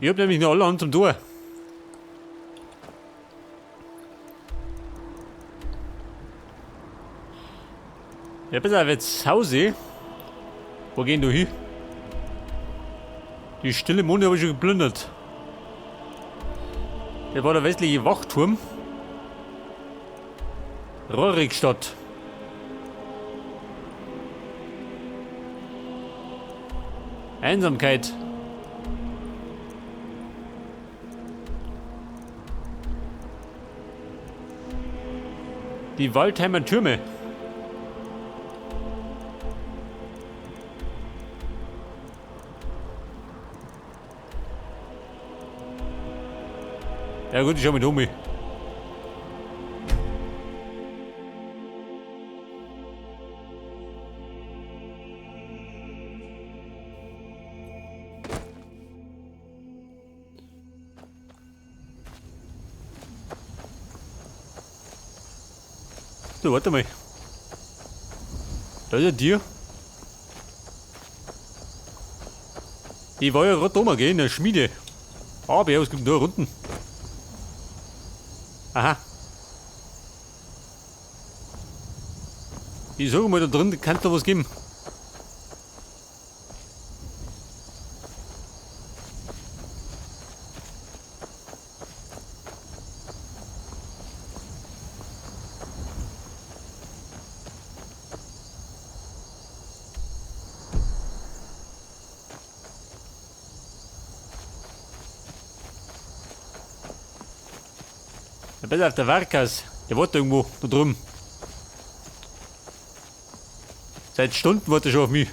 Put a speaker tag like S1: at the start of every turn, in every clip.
S1: Ich hab nämlich noch alle Hand zum Tor. Ja, pass auf, jetzt Hause. Wo gehen du hin? Die stille Monde habe ich schon geplündert. Das war der westliche Wachturm. Rorikstadt. Einsamkeit. Die Waldheimer Türme. Ja gut, ich schau mit um. So, warte mal. Da ist ein Tier. Ich war ja gerade da mal, gell, in der Schmiede. Aber ja, was gibt denn da unten? Aha. Ich sag mal, da drin kann es da was geben. Ja, besser auf der Werkhaus. Der wartet irgendwo da drüben. Seit Stunden wartet er schon auf mich.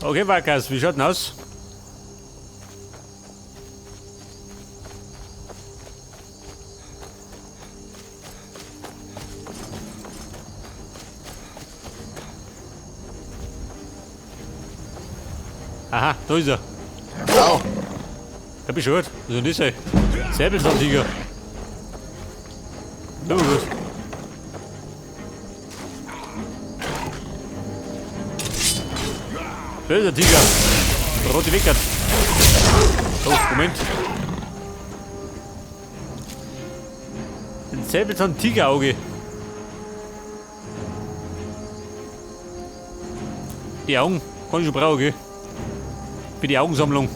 S1: Okay, Vargas, wie schaut denn aus? Aha, da ist er.
S2: Au.
S1: Hab ich schon gehört. Was ist denn das, ey? Säbelzahntiger. Na gut. Böser Tiger. Rote Wickert. Oh, Moment. Ein Säbelzahn-Tigerauge. Die Augen kann ich schon brauchen, gell? Für die Augensammlung.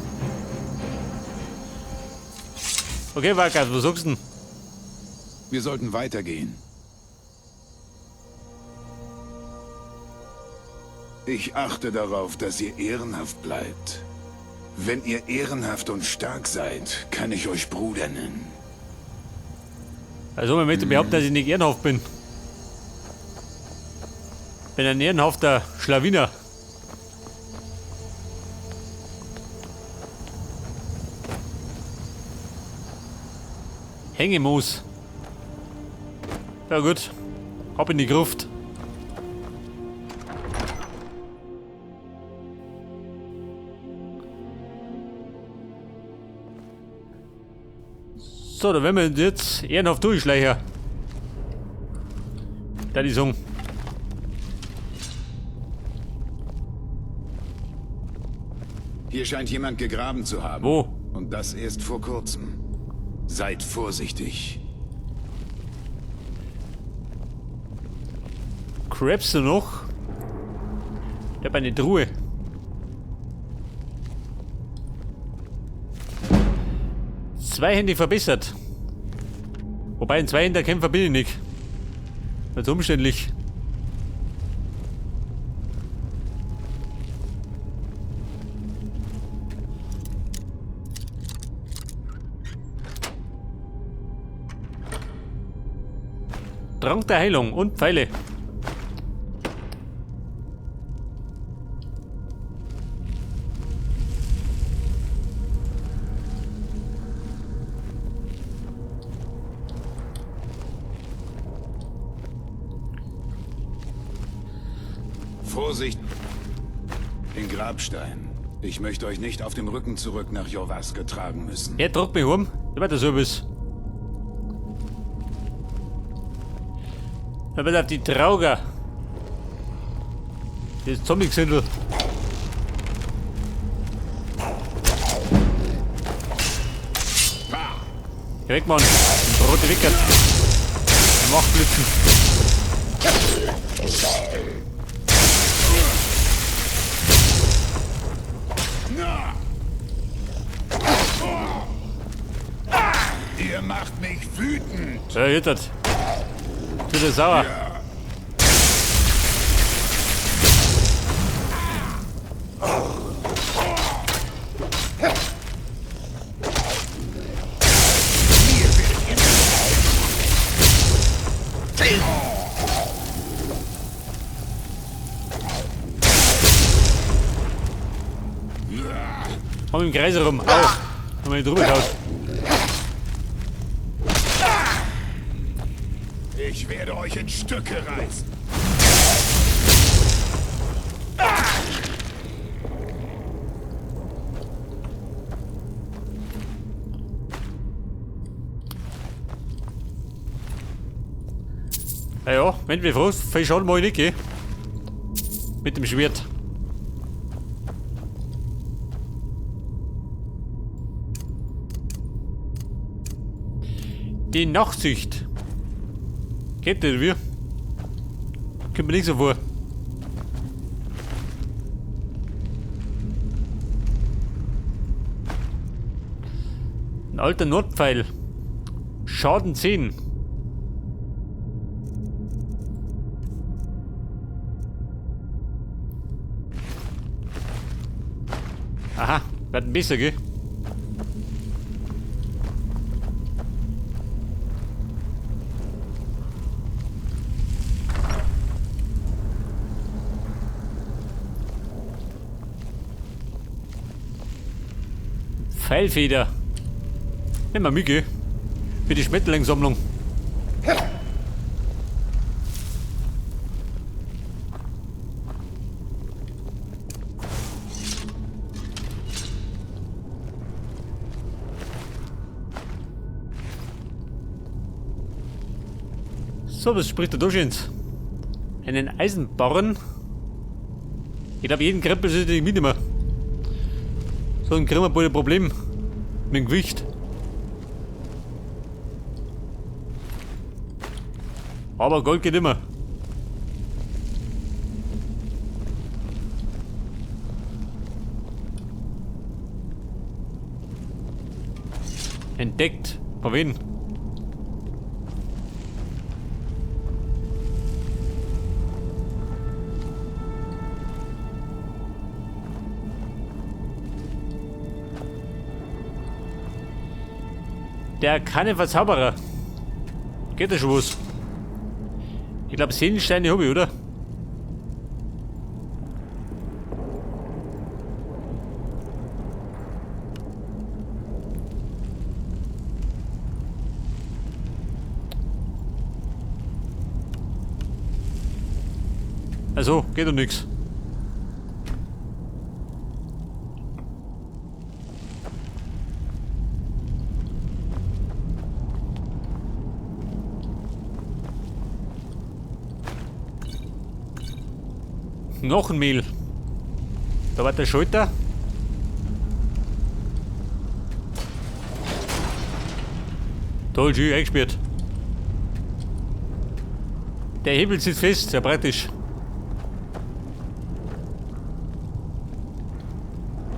S1: Okay, Vargas, was sagst du denn?
S2: Wir sollten weitergehen. Ich achte darauf, dass ihr ehrenhaft bleibt. Wenn ihr ehrenhaft und stark seid, kann ich euch Bruder nennen.
S1: Also, man möchte behaupten, dass ich nicht ehrenhaft bin. Bin ein ehrenhafter Schlawiner. Hängemoos. Ja gut. Ab in die Gruft. So, da werden wir jetzt ehrenhaft durchschleichen. Da die Song.
S2: Hier scheint jemand gegraben zu haben.
S1: Wo?
S2: Und das erst vor kurzem. Seid vorsichtig.
S1: Crabst du noch? Ich hab eine Truhe. Zweihändig verbessert. Wobei ein Zweihänder-Kämpfer bin ich nicht. Das ist umständlich. Trank der Heilung und Pfeile.
S2: Vorsicht! Den Grabstein. Ich möchte euch nicht auf dem Rücken zurück nach Jorrvaskr tragen müssen.
S1: Er tragt mich heim. Ich weiß, das so ist. Da wird auf die Trauger. Das Zombie-Gesindel. Geh weg, Mann. Rote Wickert. Er macht Blitzen.
S2: Ihr macht mich wütend.
S1: Ja, jetzt hat. Wird er sauer.
S2: Ja.
S1: Komm im Kreis herum. Au. Haben wir nicht drüber geschaut.
S2: Ich werde euch in Stücke reißen.
S1: Ja, ja, wenn wir froh, viel Schaden mach ich nicht, gell? Mit dem Schwert. Die Nachtsicht. Geht nicht, wie? Kommt mir nicht so vor. Ein alter Nordpfeil. Schaden 10. Aha, wird ein bisschen, gell? Pfeilfeder. Nimm mal mit, gell? Für die Schmetterlingssammlung. So, was spricht der da schon? Einen Eisenbarren? Ich glaub, jeden Krempel sollte ich mitnehmen. So ein kriegen wir bald ein Problem mit dem Gewicht. Aber Gold geht immer. Entdeckt. Von wem? Der keine Verzauberer. Geht da schon was? Ich glaub, Seelensteine hab ich, oder? Also, geht doch nix. Noch ein Mehl. Da war der Schalter. Toll, schön eingesperrt. Der Hebel sitzt fest, sehr praktisch.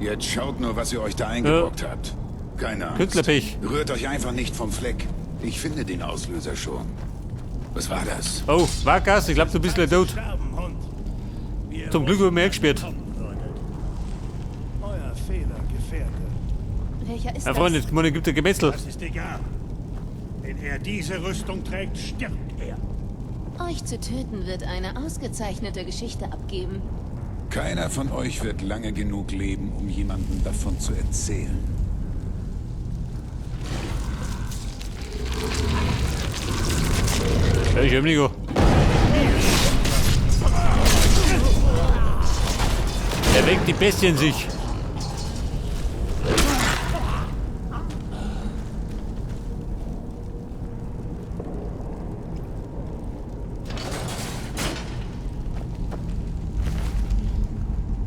S2: Jetzt schaut nur, was ihr euch da eingebrockt habt. Keine Angst.
S1: Künstlerpech.
S2: Rührt euch einfach nicht vom Fleck. Ich finde den Auslöser schon. Was war das?
S1: Oh, Vargas, ich glaub, du bist gleich tot. Zum Glück haben wir eingesperrt.
S3: Euer Fehler, Gefährte.
S4: Welcher ist
S1: Mein Freund,
S4: das?
S1: jetzt gibt es ein Gemetzel.
S3: Das ist egal. Wenn er diese Rüstung trägt, stirbt er.
S4: Euch zu töten wird eine ausgezeichnete Geschichte abgeben.
S2: Keiner von euch wird lange genug leben, um jemandem davon zu erzählen.
S1: Ja, ich hab nicht. Er weckt die Bestien sich.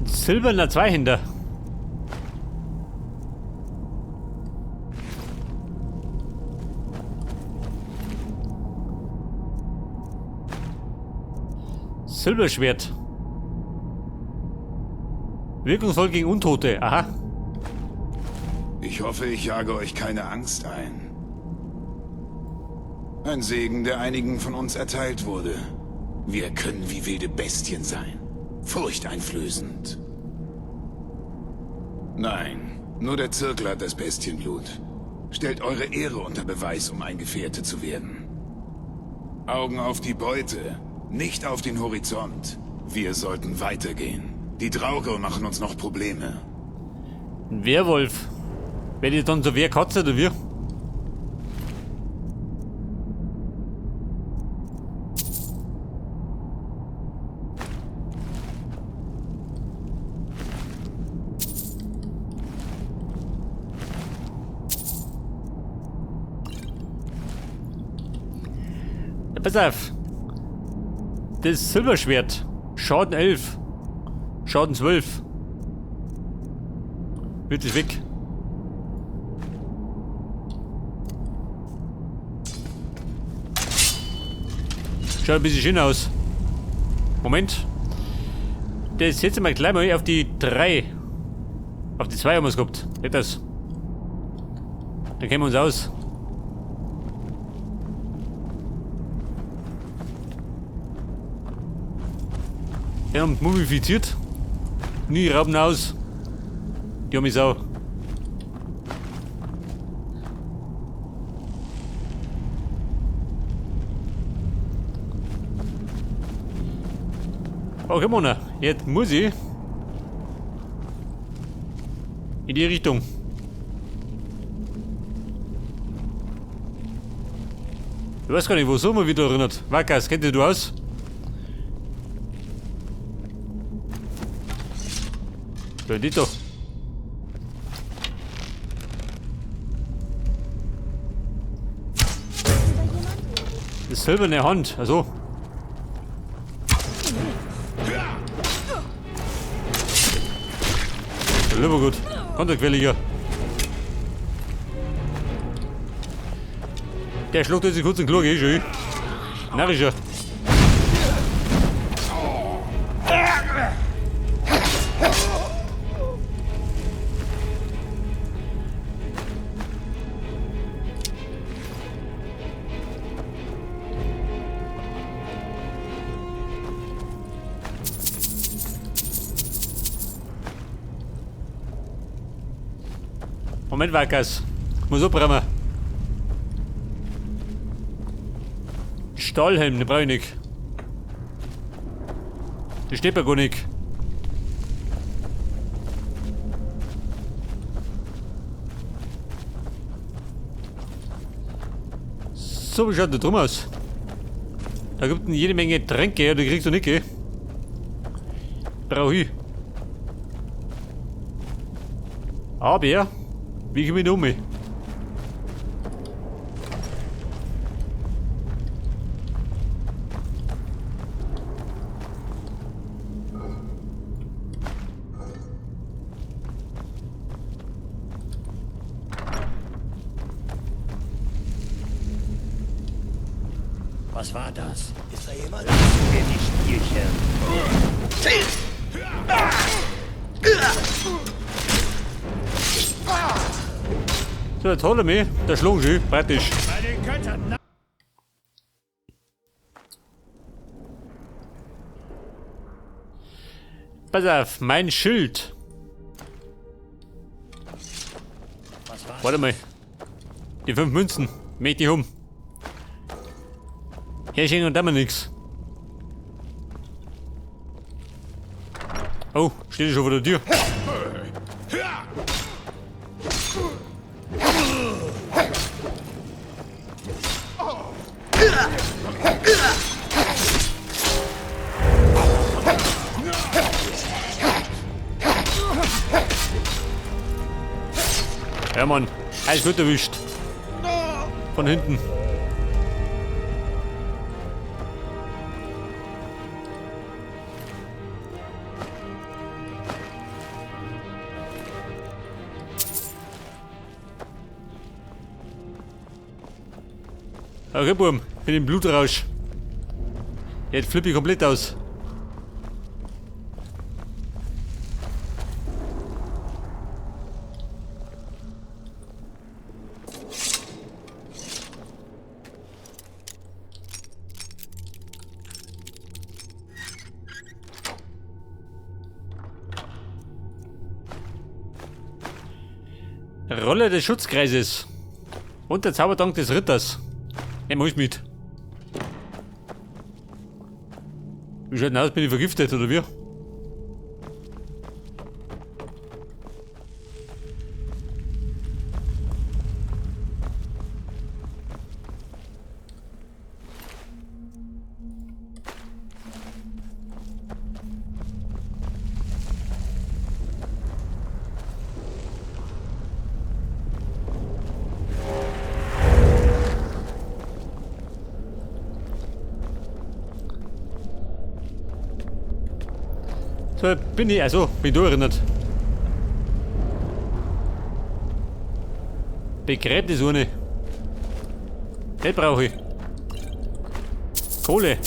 S1: Silberner Zweihänder. Silberschwert. Wirkungsvoll gegen Untote. Aha.
S2: Ich hoffe, ich jage euch keine Angst ein. Ein Segen, der einigen von uns erteilt wurde. Wir können wie wilde Bestien sein. Furchteinflößend. Nein, nur der Zirkel hat das Bestienblut. Stellt eure Ehre unter Beweis, um ein Gefährte zu werden. Augen auf die Beute, nicht auf den Horizont. Wir sollten weitergehen. Die Draugr machen uns noch Probleme.
S1: Ein Werwolf. Wer die dann so wer Katze oder wir? Ja, pass auf. Das Silberschwert. Schaden 11. Schaden 12. Wird es weg. Schaut ein bisschen schön aus. Moment. Das setzen wir gleich mal auf die 3. Auf die 2 haben wir's gehabt. Nicht das. Dann kennen wir uns aus. Ja, und mumifiziert. Nie rauben aus. Die haben mich sau. Okay, Mona, jetzt muss ich in die Richtung. Ich weiß gar nicht, wo so man wieder erinnert. Wackers, kennt ihr du aus? Bendito. Die silberne Hand, also. Lieber gut. Konterquelliger. Der schluckt jetzt kurz den Klo, geh schon. Narrischer. Moment, Wackers. Muss abräumen. Stahlhelm, den brauch ich nicht. Der steht mir gar nicht. So, wie schaut der drum aus? Da gibt es jede Menge Tränke, ja, die kriegst du nicht, gell? Brauch ich. Aber, wie komme ich da um?
S3: Was war das? Ist da jemand? Lassen wir die Spielchen.
S1: So, jetzt hol er mich. Der schlagen sie, praktisch. Pass auf, mein Schild. Warte mal. Die 5 Münzen. Möchte ich um. Herrsching und da mal nix. Oh, steht schon vor der Tür. Ja, Mann. Alles gut erwischt. Von hinten. Okay, Burm, mit dem Blutrausch. Jetzt flippe ich komplett aus. Rolle des Schutzkreises und der Zaubertrank des Ritters. Nehmen wir alles mit. Wie schaut denn aus? Bin ich vergiftet oder wie? So, bin ich, also, bin du erinnert. Begräbnisurne. Das brauche ich. Kohle.